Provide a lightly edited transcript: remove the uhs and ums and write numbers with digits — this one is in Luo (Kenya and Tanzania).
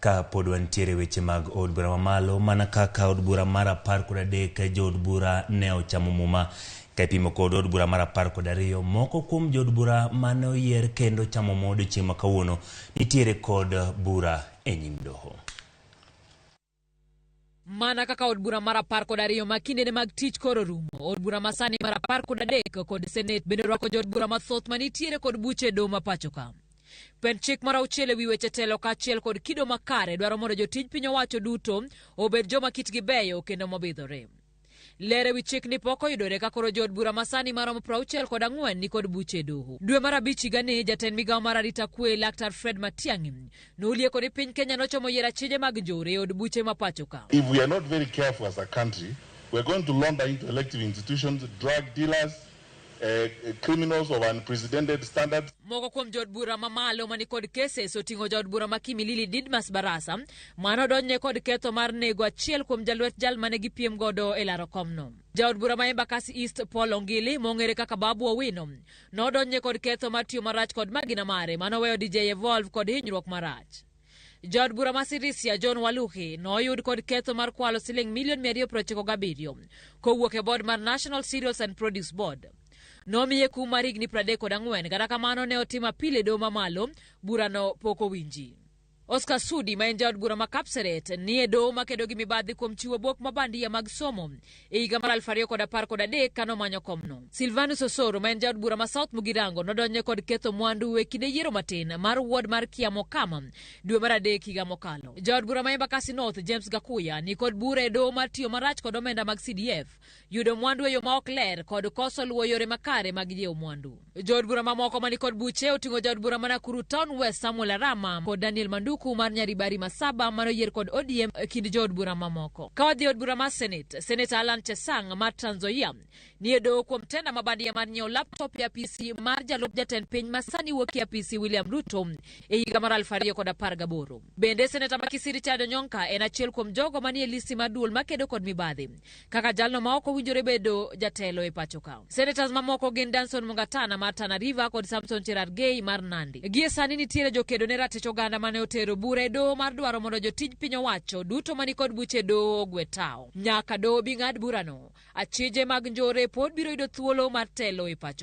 Ka pod wantiere weche mag od bura mamalo, mana kaka od bura mar 13 jood bura ne ochamo muma ka ipimo kod od bura mar 12, moko kuom jood bura mane oyier kendo chamo muma odiochieng' ma kawuono nitiere kod bura e nyim doho. Mana kaka od bura mar 12 ma kindene mag tich koro rumo, od bura masani mar 13 kod senet bende orwako jood bura mathoth manitiere kod buche e doho ma pacho ka. Pend chik mar 6 ewi weche telo kaachiel kod kido makare dwaro mondo jotij piny owacho duto obed joma kitgi beyo kendo mobidhore. Ler ewi chikni pok oyudore ka koro jood bura masani maromo 64 nikod buche e doho. Dwe mar 5 higani, jatend migawo mar arita kwe Laktar Fred Matiang'i nolieko ni piny Kenya nochomo yiero achije mag njore e od buche ma pacho ka. If we are not very careful as a country, we are going to launder into elective institutions drug dealers, criminals of unprecedented standards. Moko kuom jood bura mamalo mani kod cases oting'o jaod bura ma Kimilili Didmas Barasa mano odonjne kod ketho mar nego achiel kuom jalwet jal mane gipiem godo e laro komno. Jaod bura ma Embakasi East Paul Ongili mong'ere kaka Babu Owino nodonjne kod ketho mar tiyo marach kod magina mare manoweyo DJ Evolve kod hinyruok marach. Jaod bura ma Sirisia John Waluhi noyud kod ketho mar kwalo siling milion 297 kowuok e board mar National Cereals and Produce Board. Nomiye kum mar higni 34, kata kamano ne otimo apil e doho mamalo, burano pok owinji. Oscar Sudi ma en jaod bura ma Kapseret ni e doho makedo gi mibadhi kuom chiwo bok mabandia mag somo e higa mar 2013 kanomanyo komno. Silvanus Osoro ma en jaod bura ma South Mugirango nodonjne kod ketho mwandu e kinde yiero matin mar ward mar Kiamokama dwe mar 3 higa mokalo. Jaod bura ma Embakasi North James Gakuya ni kod bura e doho mar tiyo marach kod omenda mag CDF, yudo mwandu e yo ma ok ler kod koso luwo yore makare mag yiewo mwandu. Jood bura mamoko mani kod buche oting'o jaod bura ma Nakuru Town West Samuel Arama kod Daniel Manduku mar Nyaribari Masaba manoyier kod ODM e kind jood bura mamoko. Ka wadhi e od bura mar Senate, Senator Alan Chesang mar Trans Nzoia ni e doho kuom tenda mabandia mar nyiewo laptop e apisi mar jalup jatend piny ma sani wuok e apisi William Ruto e higa mar 2018. Bende Seneta ma Kisii Richard Onyonka en achiel kuom jogo manie listi mar duol makedo kod mibadhi kaka jalno ma ok owinjore bedo jatelo e pacho ka. Senators mamoko gin Danson Mungatana mar Tana River kod Samson Cherargei mar Nandi. Gie sani nitiere jokedo ne ratich oganda mane otero bura e doho mar dwaro mondo jotij piny owacho duto mani kod buche e doho ogwe tawo. Nyaka doho bi ng'ad burano, achije mag njore pod biro yudo thuolo mar telo e pacho.